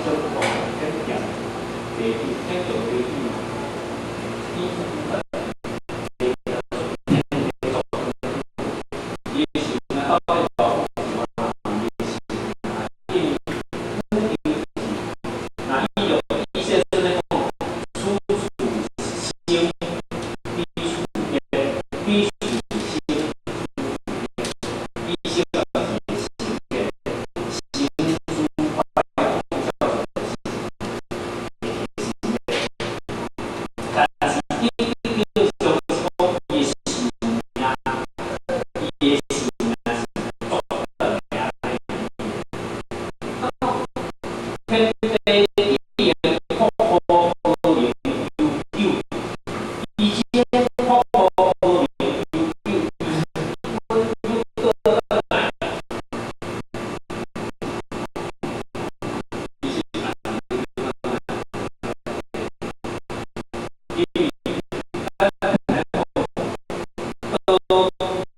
講天長地久，天長地久，伊伊的壽命到底偌久？伊的壽命，因為若依著以世尊咧講，處處生，彼處滅，彼處生，彼生就是生滅，生死快苦叫做生滅。但是頂頂上是講伊的壽命，伊的壽命是足長的。天地以福報可能悠久，伊這個福報可能悠久，伊過轉來，伊是因為咱來講，當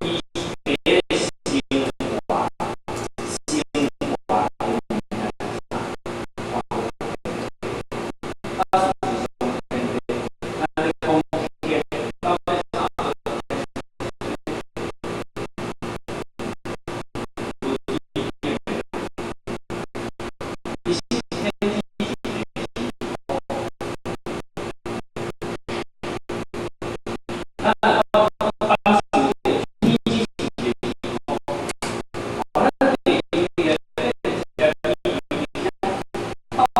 伊佇咧生活，生活的物件是啥？啊，事實上，天地，咱咧講天，到底啥做天？無意見的。其實天地是一個虛空。咱若講當時這個天只是一個虛空，咱地球內底一個到底